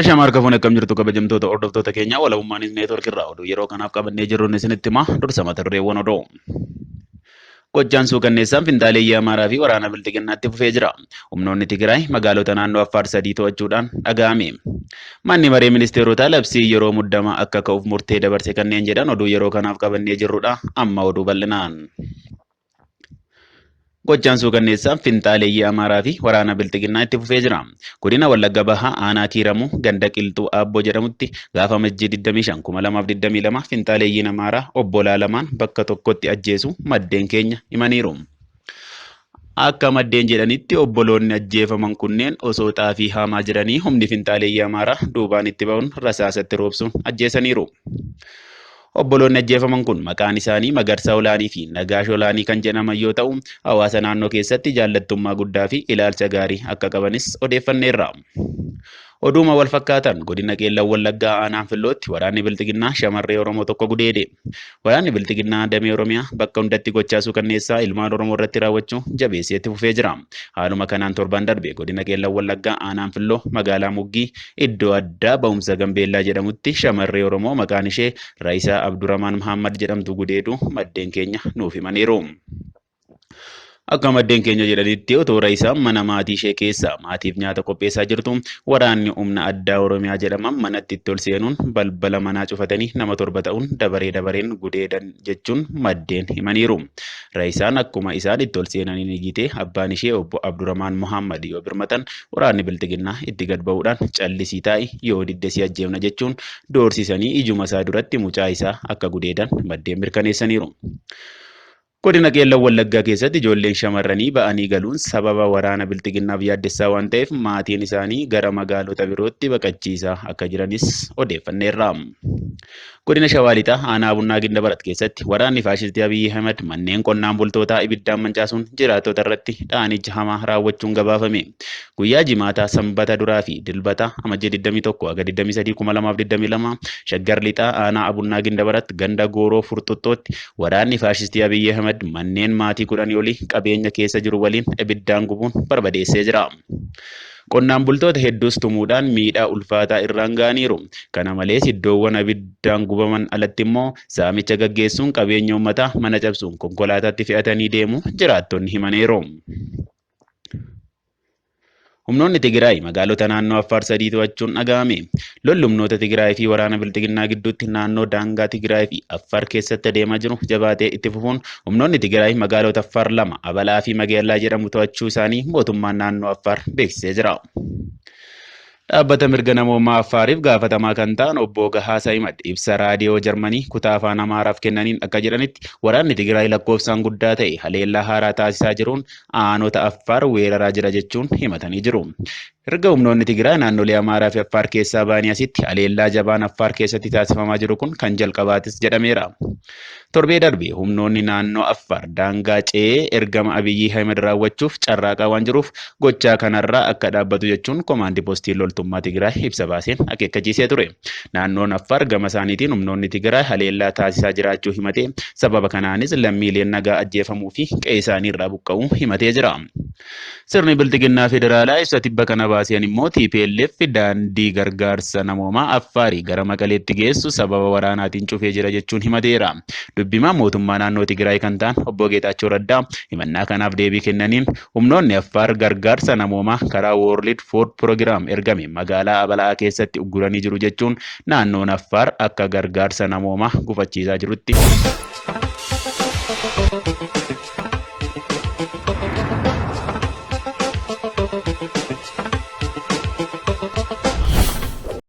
Ashamaa harka fuune akkam jirtu kabajamtoota hordoftoota keenyaa walabummaanis neetwork irraa oduu yeroo kanaaf qabannee jirruun isinitti himaa dursa mata dureewwan oduu. Gochaan suukanneessaan finxaaleeyyii Amaaraa fi waraana Bilxiginnaatti fufee jira. Humnoonni Tigraay magaalota naannoo Affaar sadii to'achuudhaan dhaga'ame. Manni maree ministeerotaa labsii yeroo muddamaa akka ka'uuf murtee dabarse kanneen jedhan oduu yeroo kanaaf qabannee jirrudha. Amma oduu bal'inaan. Gochaan suukanneessaan finxaaleeyyii Amaaraa fi waraana Bilxiginnaa itti fufee jira. Godina Wallagga Bahaa aanaa Kiiramuu ganda Qilxuu Aabboo jedhamutti gaafa Amajjii 25, 2022 finxaaleeyyiin Amaaraa obbolaa lamaan bakka tokkotti ajjeesuu maddeen keenya himaniiru. Akka maddeen jedhanitti obboloonni ajjeefaman kunneen osoo xaafii haamaa jiranii humni finxaaleeyyii Amaaraa duubaan itti ba'uun rasaasa itti roobsuun ajjeesaniiru. Obboloonni ajjeefaman kun maqaan isaanii Magarsaa Olaanii fi Nagaash Olaanii kan jedhaman yoo ta'u, hawaasa naannoo keessatti jaallattummaa guddaa fi ilaalcha gaarii akka qabanis odeeffanneerra. Oduuma wal fakkaatan godina Qeellam Wallaggaa aanaa Anfillootti waraanni Bilxiginnaa shamarree Oromoo tokko gudeede. Waraanni Bilxiginnaa damee Oromiyaa bakka hundatti gochaa suukanneessaa ilmaan Oromoo irratti raawwachuu jabeessee itti fufee jira. Haaluma kanaan torban darbe godina Qeellam Wallaggaa aanaa Anfilloo magaalaa Muggii iddoo addaa Ba'umsa Gambeellaa jedhamutti shamarree Oromoo maqaan ishee Ra'isaa Abduramaan Mahaammad jedhamtu gudeeduu maddeen keenya nuuf himaniiru. Akka maddeen keenya jedhanitti otoo Ra'isaan mana maatii ishee keessaa maatiif nyaata qopheessaa jirtu waraanni humna addaa Oromiyaa jedhaman manatti itti ol seenuun balbala manaa cufatanii nama torba ta'uun dabaree dabareen gudeedan jechuun maddeen himaniiru. Ra'isaan akkuma isaan itti ol seenaniin iyyitee abbaan ishee obbo Abduramaan Mohammad yoo birmatan waraanni Bilxiginnaa itti gad ba'uudhaan callisii taa'i yoo didde si ajjeefna jechuun doorsisanii ijuma isaa duratti mucaa isaa akka gudeedan maddeen mirkaneessaniiru. Godina Qeellam Wallaggaa keessatti ijoolleen shamarranii ba'anii galuun sababa waraana Bilxiginnaaf yaaddessaa waan ta'eef maatiin isaanii gara magaalota birootti baqachiisaa akka jiranis odeeffanneerra. Godina Shawaa Lixaa aanaa Abunnaa Gindabarat keessatti waraanni faashistii Abiyyi Ahimad manneen qonnaan bultootaa ibiddaan mancaasuun jiraattota irratti dhaanicha hamaa raawwachuun gabaafame. Guyyaa Jimaataa Sanbata duraa fi Dilbata Amajjii 21 haga 23 2022 Shaggar Lixaa aanaa Abunnaa Gindabarat ganda Gooroo Furxuxxootti waraanni faashistii Abiyyi Ahimad manneen maatii 10 olii qabeenya keessa jiru waliin ibiddaan gubuun barbadeessee jira. Qonnaan bultoota hedduus tumuudhaan miidhaa ulfaataa irraan ga'aniiru. Kana malees iddoowwan abiddaan gubaman alatti immoo saamicha gaggeessuun qabeenya uummataa mana cabsuun konkolaataatti fe'atanii deemuu jiraattonni himaniiru. Humnoonni Tigraay magaalota naannoo Affaar sadii to'achuun dhaga'ame. Lolli humnoota Tigraay fi waraana Bilxiginnaa gidduutti naannoo daangaa Tigraay fi Affaar keessatti adeemaa jiru jabaatee itti fufuun humnoonni Tigraay magaalota Affaar lama Abalaa fi Mageellaa jedhamu to'achuu isaanii mootummaan naannoo Affaar beeksisee jira. Dhaabbata mirga namoomaa Affaariif gaafatamaa kan ta'an obbo Gahaa Saayimad ibsa raadiyoo Jarmanii kutaa afaan Amaaraaf kennaniin akka jedhanitti waraanni Tigraay lakkoofsaan guddaa ta'e haleellaa haaraa taasisaa jiruun aanota Affaar weeraraa jira jechuun himatanii jiru. Erga humnoonni Tigraay naannolee Amaaraa fi Affaar keessaa ba'anii asitti haleellaa jabaan Affaar keessatti taasifamaa jiru kun kan jalqabaatis jedhameera. Torbee darbe humnoonni naannoo Affaar daangaa ce'ee ergama Abiyyi Ahimad raawwachuuf carraaqaa waan jiruuf gochaa kanarraa akka dhaabbatu jechuun komaandi postiin loltummaa Tigraay ibsa baaseen akeekkachiisee ture. Naannoon Affaar gama isaaniitiin humnoonni Tigraay haleellaa taasisaa jiraachuu himatee sababa kanaanis lammiileen nagaa ajjeefamuu fi qe'ee isaaniirraa buqqa'uu himatee jira. Sirni Bilxiginnaa Federaalaa ibsa tibba kana baaseen immoo tplf daandii gargaarsa namoomaa Affaarii gara Maqaleetti geessu sababa waraanaatiin cufee jira jechuun himateera. Dubbihimaan mootummaa naannoo Tigraay kan ta'an Obbo Geetaachoo Raddaa himannaa kanaaf deebii kennaniin humnoonni Affaar gargaarsa namoomaa karaa World Food Program ergame magaalaa Abala'aa keessatti ugguranii jiru jechuun naannoon Affaar akka gargaarsa namoomaa gufachiisaa jirutti.